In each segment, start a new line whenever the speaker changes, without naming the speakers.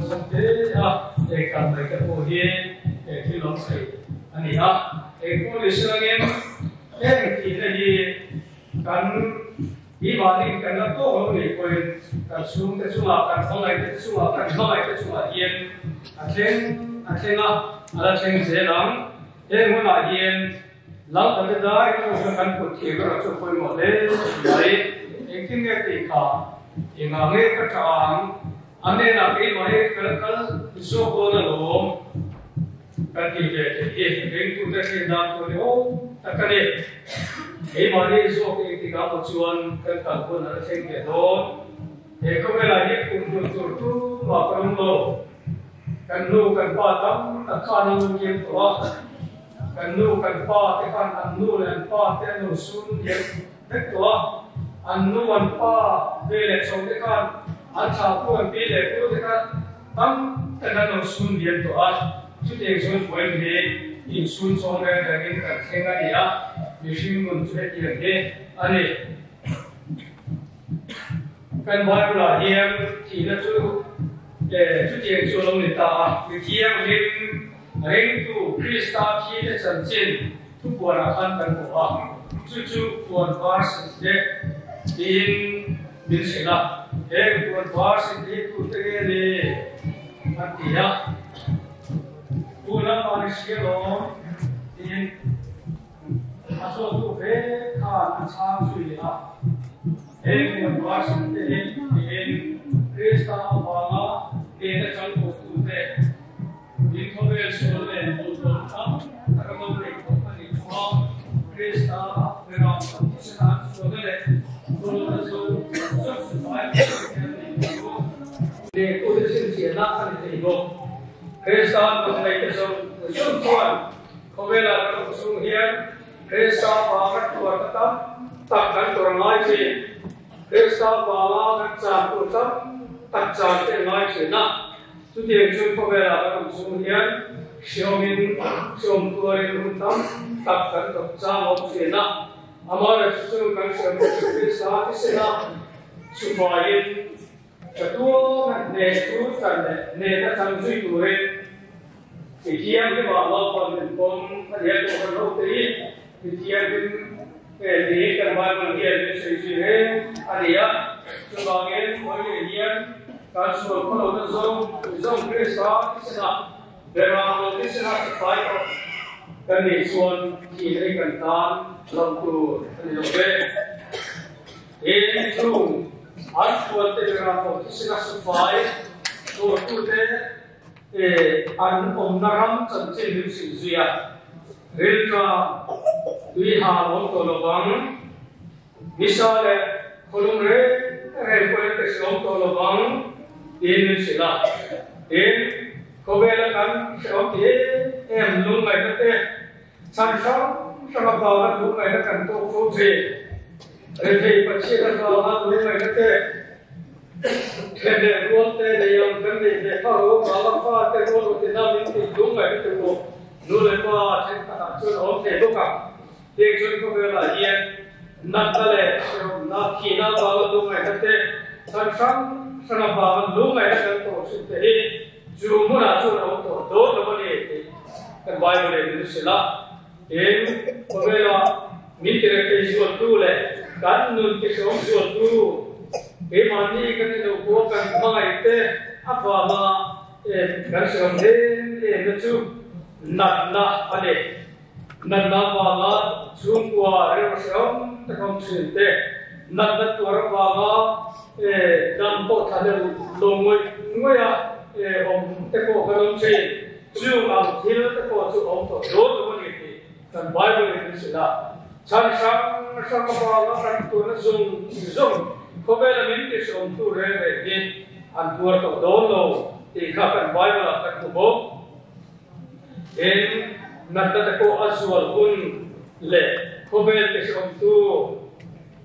awlsam hle a, ei kal mai te pawh hi thil awm thei a ni a. Engpawh ni sangin heng thihna hi kan keimahni kan la tawk lo nih pawhin kan chhungte chungah, kan hmangaihte chungah, kan hmangaihte chungah hian a thleng a thleng a, a la thleng zel ang. Heng hunah hian Lalpa te dai ka hmuh kan kut thir erawh chu pawimawh hle mai. Engtin nge tih kha? Engah nge ka tah ang? A hnenah keimah hi ka la kal zawk dawn alawm kan tih ve theih hi ringtute thlir dan tur ni awm tak a ni. Keimahni zawk engtikah maw chuan kan kal hun a la thleng ve dawn. He khawvelah hian kum hmun tur tumah ka awm lo. Kan nu kan pa tam tak khan an lo kiam tawh a. Kan nu kan pa te khan an nu leh an pa te an lo sun liam vek tawh a, an nu an pa ve leh chho te khan an thlah pu an pi leh pu te khan tam tak an lo sun liam tawh a, chutiang chuan vawiin hi insun chawng reng rengin kan thleng a ni a, mihring nun chu hetiang hi a ni. Kan Bible ah hian thihna chu chutiang chu a lo ni ta a, mithianghlim Ringtu Krista thite chanchin thupuanah khan kan hmu a, chu chu puan var sin te tiin min hrilh a, heng puan var sin te hi tute nge ni an ti a, Tuna pa ni hria lawm tiin a zawttu ve khan a chhang zui leh a, heng puan var sin te hi tiin Krista avanga nena changkawptute Min khawvel sual leh bawlhhlawh tam tak a lo neih tawh a nih chu a, Krista ram tam thisen a an sualna leh bawlhhlawhna zo zawk chu fai tak te an nih chu. Lehkute chhinchhiahna a ni thei bawk. Krista nun neite zawng zawng chuan khawvela kan awm chung hian Krista vanga tuarna tam tak kan tur a ngai thin. Krista vanga kan chan tur tam tak chan te a ngai thin a. Chutiang chu khawvelah kan awm chung hian hriawmin hriawm tuarin hun tam tak kan tawp chang awm thin a. Amaherawhchu chu kan hriawm chu Krista thisen a chhufaiin chatuana hneh chu chan leh hnehna chang zui turin mithianghlimah Lalpan min pawm a nia tawh kan ho te hi mithianghlim tiin kan Bible hian min sawi zui reng a ni a. Chuvangin khawi leh hian Kan sual khaw lohna zawng zawng Krista thisen-ah berang lo thisen-ah ka fai tawh. Kan nih chuan thihna hi kan tan lo tur a ni lo ve. Tin, chung an sualte berang lo thisen-a sufai tuartute an awmna ram chanchin min hrilh zui a, rilṭam tui hal awm tawh lovang. Nisa leh khawlum reng reng pawhin ka hre awm tawh lo vang tiin min hrilh a. Tin, khawvela kan hrehawm ti em em lungngaihna te, chhan hrang hrang avanga lungngaihna kan tawk fo thin. Rethei Pathian avanga lungngaihna te, then leh rual te nei ang kan neih ve kha ro vanga fa te rual rutina min tih lungngaihna te pawh nu leh pa thenkhatah chuan a awm thei bawk ang. Heng chuan khawvelah hian natna leh hrehawmna, thihna avanga lungngaihna te, chhan hrang hrang avanga lungngaihna kan tawh thin te hi chu hmunah chuan a awm tawh dawn lo a ni tih kan Bible in min hrilh a. Tin, khawvela min tirethei zualtu leh kan nun tihrehawm zualtu, keimahni kan ilo pawh kan hmangaih te avanga kan hrehawm em emna chu natna a ni. Natna avanga chhungkua rilru hrehawm tak awm thin te, natna tuar avanga dam pawh thla deuh lo ngawih ngawih a awm te pawh kan awm thin. Chung ang thil te pawh chu awm tawh dawn lo a ni tih kan Bible in min hrilh a. Chhan hrang hrang avanga kan tuarna zawng zawng khawvela min tihrehawmtu reng reng hi an tuar tawh dawn lo tih kha kan Bible ah kan hmu bawk. Tin, natna te pawh a zual hun leh khawvel te hrehawmtu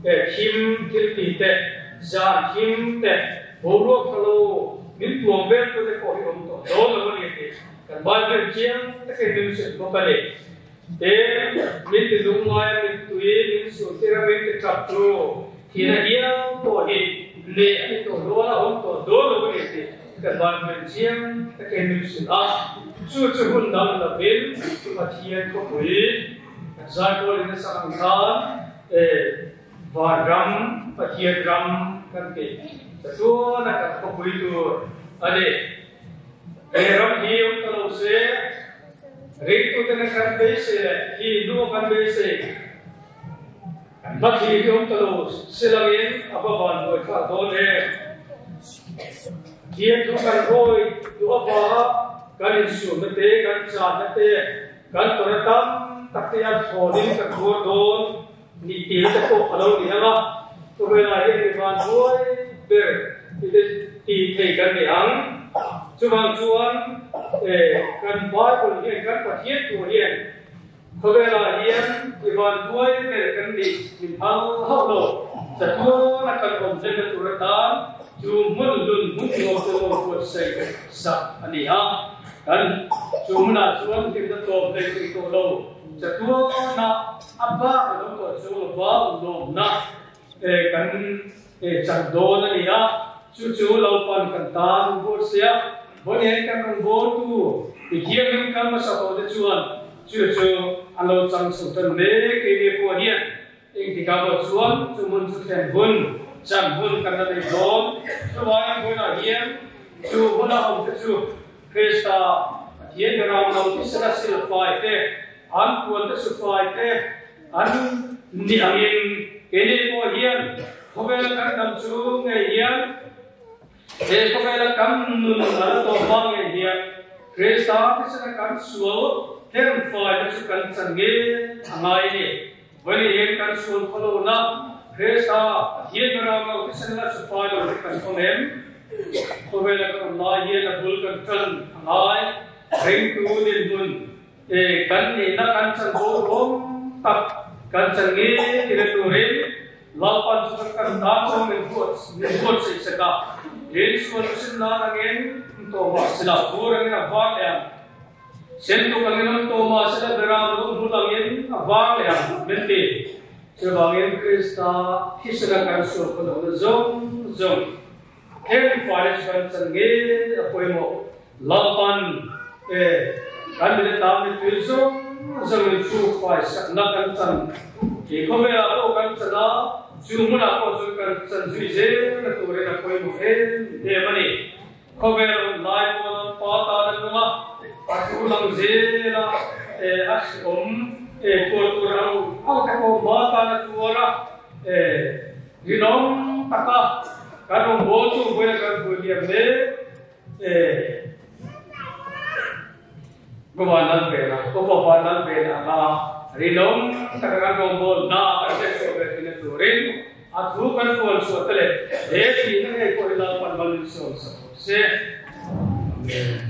te thim thilti te, zan thim te, boruak tha lo min tuam veltu te pawh hi awm tawh dawn lo a ni tih kan Bible chiang takin min hrilh bawk a ni. Tin, min ti lungngai a, min tui min suhtir a, min ti tap tu thihna hial pawh hi leh a ni tawh dawn a, awm tawh dawn lo a ni tih. Kan Bible chiang takin min hrilh a, chu chu hun dang lovin Pathian khawpui kan zaipawl in a sak ang khan Vanram, Pathian ram kan ti ta chuan a kan khawpui tur a ni. He ram hi awm ta lo se, ringtuten a kan beisei leh hi hnu a kan beisei. Hmathli hi awm ta lo silangin a va van buai thlak dawn em? Thian thu kan hawi duh avanga kan insuamna te, kan channa te, kan tawrhna tam tak te a thlawnin kan tuar dawn nih tir te pawh a lo ni ang a, khawvelah hian mi van buai ber ti thei kan ni ang. Chuvang chuan kan Bible hian, kan Pathian thu hian Khawvelah hian i vanduai ber kan nih min phal hauh lo. Chatuan a kan awm hlenna tur atan chu hmun hlun hmun nuam te lo buatsaih sak a ni a. Kan chu hmunah chuan hlimna tlawm hlei thei tawh lo. Chatuana a bak a lo tawh chu lova lawmna kan chan dawn a ni a. Chu chu lo pan kan tan buatsaih a. Vawiin kan rawngbawltu mithianghlim kal hmasa tawh te chuan chu chu an lo chang chho tan mek ei ve pawh hian engtikah pawh chuan chu hmun chu thlen hun, chan hun kan la nei dawn. Chuvangin vawiinah hian chu hmuna awm te chu Krista Pathian ram lo tisana silfai te, an puan te sufai te an ni angin keini pawh hian khawvel kan dam chu ngei hian He khawvela kan nun a la tawh hma ngei hian Krista thisena kan sual hem faina chu kan chan nge a ngai a ni. Vawiin hian kan sual khaw lo na Krista Pathian ram lo thisena la chu fai lo hi kan awm em? Khawvela kan awm lai hian a bul kan tan a ngai. Ringtu dinhmun kan nihna kan chanvo rawng tak kan chan nge tina turin Lalpan chu kan kan tan chuan min buat min buatsaih sek a, in sual chu sin nan angin an tawh mah sela, vur angin a var leh ang, sen tuk angin an tawh mah sela, beram lo hmul angin a var leh ang, min ti. Chuvangin Krista thisena kan sual khawlohna zawng zawng heng faina chu kan chan ngei a pawimawh. Lalpan e kan mite tan mipui zawng zawngin chu faisakna kan chan hi khawvelah pawh kan chan a, chu hmunah pawh chuan kan chan zui zelna turin a pawimawh em em a ni. Khawvel awm lai pawn an pa tan a nung a, a thu lang zela e a hrehawm e tuar tur ang ang te pawh hma tan a tuar a e rinawm taka kan rawngbawltu vawiin kan buailiam mek. Goa Lalvela, Upa Vanlalvela anga rinawm taka kan rawngbawl hna kan hriatchhuah ve theihna turin a thu kan puan chhuah te leh he thihna ngei pawh hi Lalpan mal min sawm sak rawh se. Amen.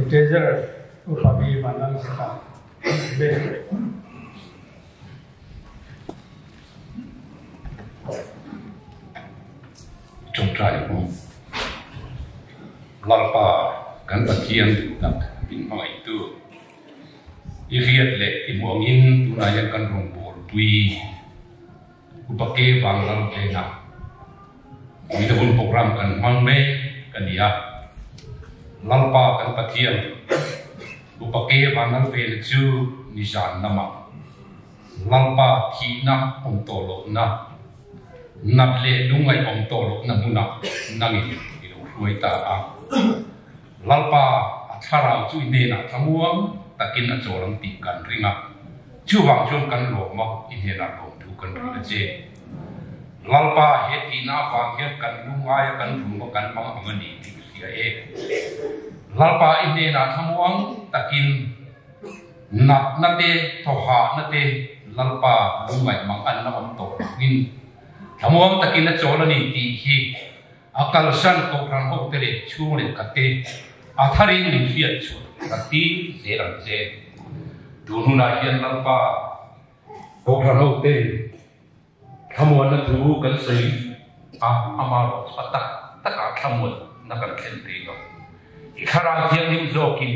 Treasurer Upa B. Vanlalsika be.
Tawngtai ang u. Lalpa kan Pathian duh tak min hmangaihtu i riat leh i hmuh angin tunah hian kan rawngbâwl pui Upa Ke Vanlal Vena Puite hun program kan hmang mek a ni a. Lalpa kan Pathian Upa Ke Vanlal Vena chu nizan lamah Lalpa thihna awm tawh lohna, nat leh lungngaih awm tawh lohna hmunah nangin i lo hruai ta a. Lalpa a thlarau chu i hnenah thlamuang takin a chawl ang tih kan ring a, chuvang chuan kan lawm a, i hnenah lawmthu kan ring a che. Lalpa he tihna avang hian kan lungngai a, kan rum a, kan mang ang a ni tih i hria e. Lalpa i hnenah thlamuang takin natna te, thawhahna te Lalpa lungngaih mang an la awm tawh lovin. Thlamuang takin a chawl a ni tih hi a kalsan Kohhran hote leh chhung leh khatte a tharin min hriat chhuah ka ti zel ang che. Tun hunah hian Lalpa Kohhran hoten thlamuanna thu kan sawi a, ama rawh chu a tak takah thlamuanna kan thlen thei lo. I thlarau thianghlim zawkin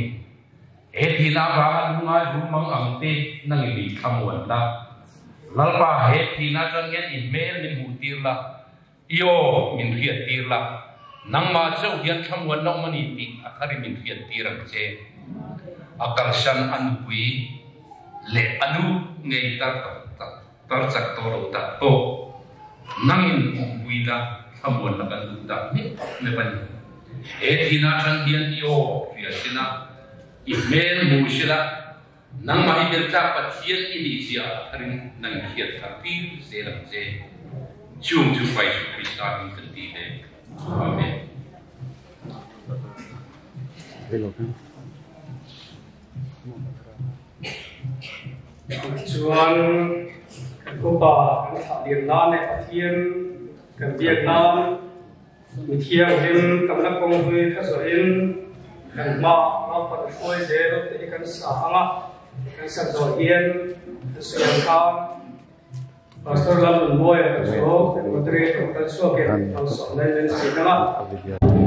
He thihna avanga lungngai rum mang ang te nangin min thlamuan la. Lalpa, he thihna atang hian i hmel min hmuh tir la, i aw min hriat tir la, nangmah chauh hian thlamuan loh mani tih a thar i min hriat tir ang che. A kalsan a nupui leh a nu ngei tar tar chak tawh lo tak pawh nangin awmpui la, thlamuan la kan duh tak meuh meuh a ni. He thihna atang hian i aw hria sila, i hmel hmu sila, nangmah hi beltlak Pathian i nih zia a tharin nang i hriat thar tir zel ang che. Chung chu Paisu Krista hi kan ti le. Amen.
Chuan kan upa kan thlah lian nan leh Pathian kan biak nan mi thianghlim tamna kawng hlui kha zawhin kan hma naupan hruai zel te hi kan sa ang a, kan sak zawh hian kan sawi ang khan Pastor Lalnunmawia ka chu moderator kal chhuakin malsawmna in min chhit ang a.